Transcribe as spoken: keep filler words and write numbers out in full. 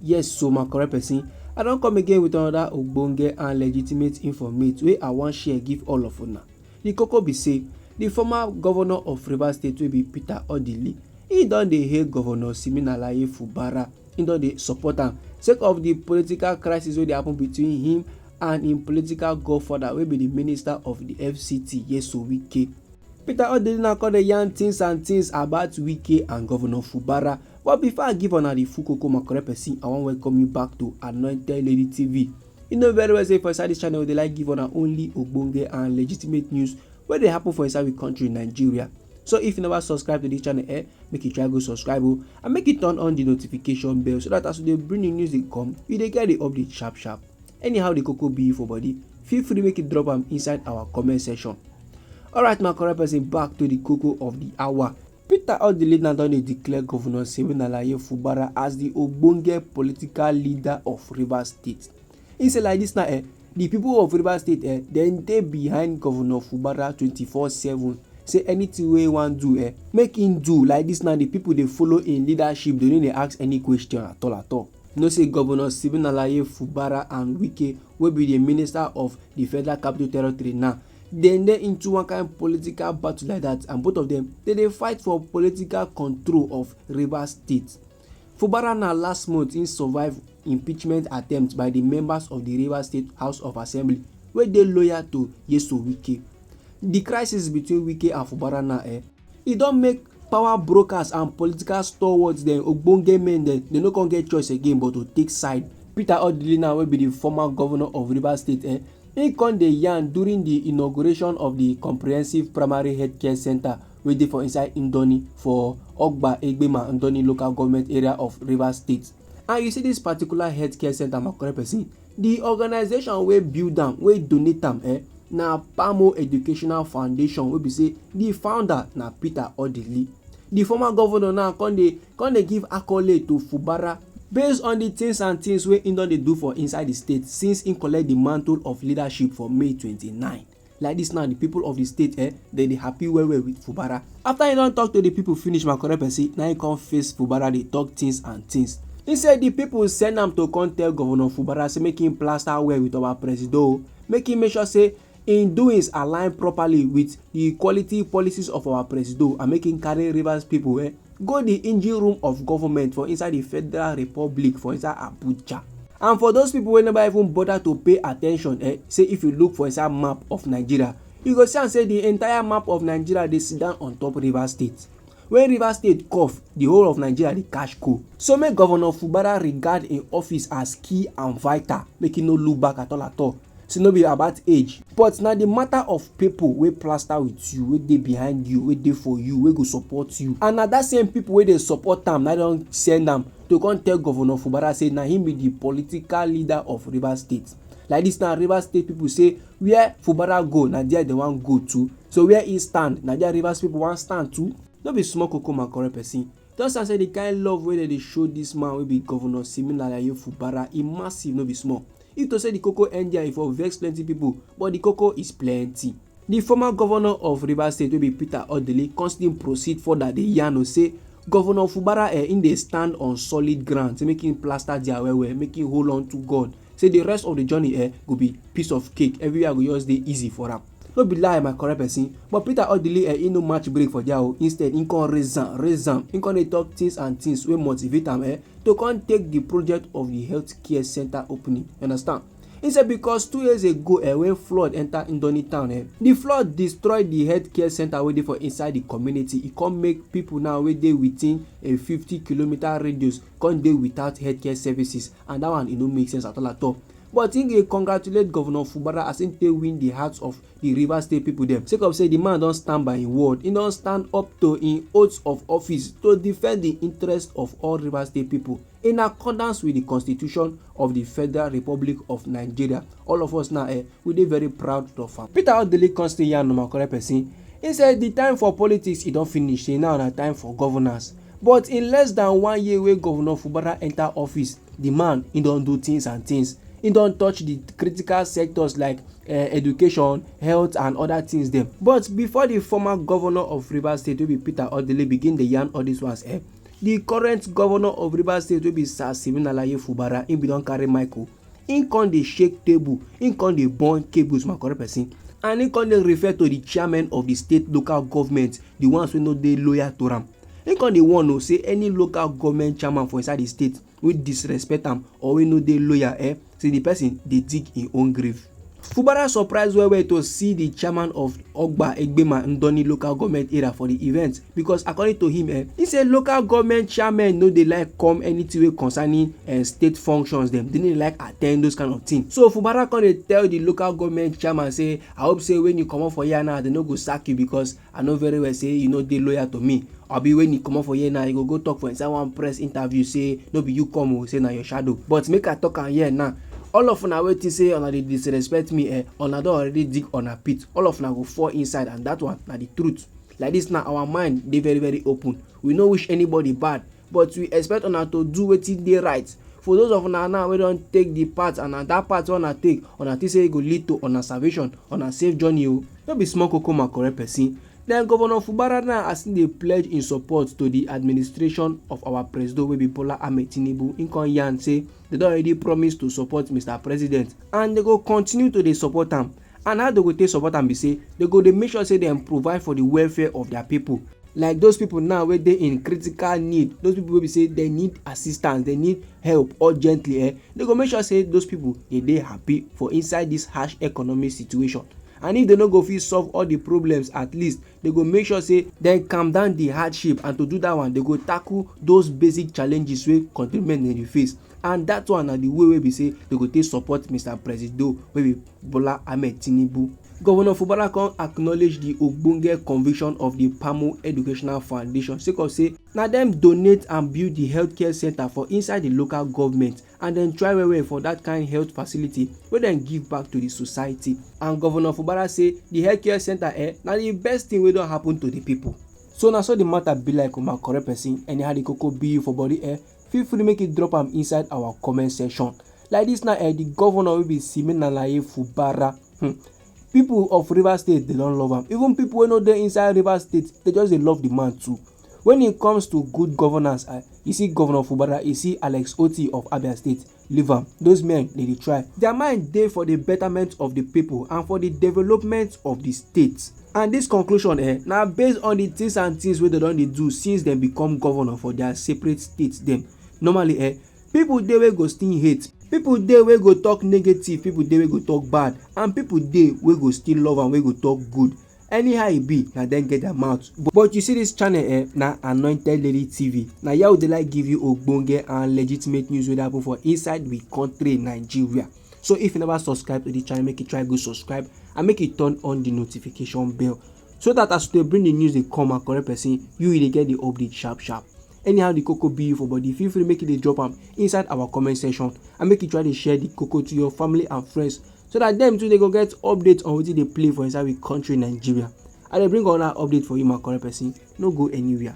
Yes, so my correct person, I don come again with another ogbonge and legitimate informate wey I wan share give all of una. The koko be say, the former governor of Rivers State wey be Peter Odili, he don dey hail Governor Siminalayi Fubara. He don dey support am sake of the political crisis wey dey happen between him and him political godfather wey be the minister of the F C T, Nyesom Wike. Peter Odili now come dey yarn things and things about Wike and Governor Fubara. But before I give una the full koko, my correct person, I wan welcome you back to Anointed Lady T V. You know very well say for inside this channel, we dey like give una only ogbonge and legitimate news wey dey happen for inside we country, Nigeria. So if you never subscribe to this channel, eh, make you try go subscribe o, and make you turn on the notification bell so that as we dey bring the news dey come, you dey get the update sharp sharp. Anyhow the koko be for body, feel free make you drop am inside our comment section. Alright, my correct person, back to the koko of the hour. Peter Odili now don dey declare Governor Siminalayi Fubara as the ogbonge political leader of Rivers State. He say like this now, eh, the people of Rivers State, eh, dem dey behind Governor Fubara twenty-four seven. Say anything wey he wan do, eh, make him do. Like this now, the people dey follow him leadership, they no dey ask any question at all at all. You know say Governor Siminalayi Fubara and Wike, wey be the minister of the Federal Capital Territory now, dem dey into one kind political battle like that, and both of them, they dey fight for political control of Rivers State. Fubara na last month he survive impeachment attempt by the members of the Rivers State House of Assembly wey dey loyal to Nyesom Wike. The crisis between Wike and Fubara now, eh, e don make power brokers and political stalwarts dem, ogbonge men dem, dem no come get choice again but to take side. Peter Odili now, wey be the former governor of Rivers State, eh, he come dey yarn during the inauguration of the comprehensive primary healthcare center wey dey for inside Indoni for Ogba Egbema Indoni local government area of Rivers State. And you see this particular healthcare center, my correct person, the organization wey build am, wey donate am, eh, na Pamo Educational Foundation, wey be say the founder na Peter Odili. The former governor now come dey, come dey give accolade to Fubara based on the things and things wey he don dey do for inside the state since he collect the mantle of leadership for May twenty-nine. Like this now, the people of the state, eh, they dey happy well well with Fubara. After he don talk to the people finish, my correct person, now he come face Fubara, dey talk things and things. He say the people send am to come tell Governor Fubara say make him plaster well with our presido, make him make sure say him doings align properly with the quality policies of our presido, and make him carry Rivers people, eh, go the engine room of government for inside the Federal Republic for inside Abuja. And for those people wey never even bother to pay attention, eh, say if you look for inside map of Nigeria, you go see am say the entire map of Nigeria dey sit down on top Rivers State. When Rivers State cough, the whole of Nigeria dey catch cold. So make Governor Fubara regard im office as key and vital, make e no look back at all at all. Say no be about age, but na the matter of people wey plaster with you, wey dey behind you, wey dey for you, wey go support you. And na that same people wey dey support am, na don send am to come tell Governor Fubara say na him be the political leader of Rivers State. Like this now, Rivers State people say where Fubara go, na there they wan go too. So where he stand, na there Rivers people wan stand too. No be small koko, my correct person. Just as say the kind love wey dem dey show this man wey be Governor Siminalayi Fubara, e massive, no be small. If to say the koko end there, e for vex plenty people, but the koko is plenty. The former governor of Rivers State wey be Peter Odili come still proceed further dey yarn o say Governor Fubara, eh, im dey stand on solid ground, say make him plaster there well well, make him hold on to God. Say the rest of the journey, eh, go be piece of cake, everywhere go just dey easy for am. No be lie, my correct person, but Peter Odili, eh, he no match break for there o. Instead, he come raise am, raise am. He come dey talk things and things wey motivate am, eh, to come take the project of the healthcare center opening. You understand? He said because two years ago, eh, when flood enter Indoni town, eh, the flood destroy the healthcare center wey dey for inside the community. E come make people now wey dey within a fifty kilometer radius come dey without healthcare services, and that one, e no make sense at all at all. But he dey congratulate Governor Fubara as he take win the hearts of the Rivers State people dem. Sake of say the man don stand by him word, he don stand up to him oath of office to defend the interest of all Rivers State people in accordance with the Constitution of the Federal Republic of Nigeria. All of us now, eh, we dey very proud of am. Peter Odili come still yarn, my correct person. He said the time for politics, e don finish. Say now na time for governance. But in less than one year wey Governor Fubara enter office, the man, he don do things and things. He don touch the critical sectors like, eh, education, health, and other things dem. But before the former governor of Rivers State, wey be Peter Odili, begin dey yarn all these ones, eh, The current governor of Rivers State wey be Sir Siminalayi Fubara, im bin don carry Michael. Im come dey shake table, im come dey burn cables, my correct person. And im come dey refer to the chairman of the state local government, the ones wey no dey loyal to am. Im come dey warn o say any local government chairman for inside the state wey disrespect am or wey no dey loyal, eh, say the person dey dig im own grave. Fubara surprise well well to see the chairman of Ogba Egbema Ndoni local government area for the event, because according to him, eh, he say local government chairman no dey like come anything wey concerning, eh, state functions dem. They no dey like attend those kind of things. So Fubara come dey tell the local government chairman say, "I hope say when you comot for here now, they no go sack you, because I know very well say you no dey loyal to me. Abi when you comot for here now, you go go talk for inside one press interview say no be you come o, say na your shadow." But make I talk am here now. All of una wey think say una dey disrespect me, eh, una don already dig una pit. All of una go fall inside, and that one na the truth. Like this now, our mind dey very, very open. We no wish anybody bad, but we expect una to do wetin dey right. For those of una now wey don take the path, and na that path wey una take, una think say e go lead to una salvation, una safe journey o. No be small koko, my correct person. Then Governor Fubara now, as im dey pledge im support to the administration of our Presido wey be Bola Ahmed Tinubu, im come yarn say they don already promise to support Mister President, and they go continue to dey support am. And how they go take support am be say they go dey make sure say dem provide for the welfare of their people. Like those people now wey dey in critical need, those people wey be say they need assistance, they need help urgently, eh, they go make sure say those people dey dey happy for inside this harsh economic situation. And if they no go fit solve all the problems, at least they go make sure say dem calm down the hardship, and to do that one, they go tackle those basic challenges wey countrymen dey face. And that one na the way wey be say they go take support Mister Presido wey be Bola Ahmed Tinubu. Governor Fubara come acknowledge the ogbonge conviction of the Pamo Educational Foundation, sake of say na dem donate and build the healthcare center for inside the local government, and dem try well well for that kind health facility wey dem give back to the society. And Governor Fubara say the healthcare center, eh, na the best thing wey don happen to the people. So na so the matter be like, my correct person. Anyhow the koko be you for body, eh, feel free make you drop am inside our comment section. Like this now, eh, the governor wey be Siminalayi Fubara. Hmm. People of Rivers State, they don love am. Even people wey no dey inside Rivers State, they just dey love the man too. When it comes to good governance, eh, you see Governor Fubara, you see Alex Otti of Abia State, leave am. Those men, they dey try. Their mind dey for the betterment of the people and for the development of the state. And this conclusion, eh, na based on the things and things wey they don dey do since dem become governor for their separate states dem. Normally, eh, people dey wey go still hate. People dey wey go talk negative, people dey wey go talk bad, and people dey wey go still love am, wey go talk good. Anyhow e be, na dem get their mouth. But, but you see this channel, eh, na Anointed Lady T V. Na here we dey like give you ogbonge and legitimate news wey dey happen for inside we country, Nigeria. So if you never subscribe to the channel, make you try go subscribe and make you turn on the notification bell, so that as we dey bring the news dey come, my correct person, you, you dey get the update sharp sharp. Anyhow the koko be you for body, feel free make you dey drop am inside our comment section, and make you try dey share the koko to your family and friends, so that dem too they go get update on wetin dey play for inside we country, Nigeria. I dey bring another update for you, my correct person. No go anywhere.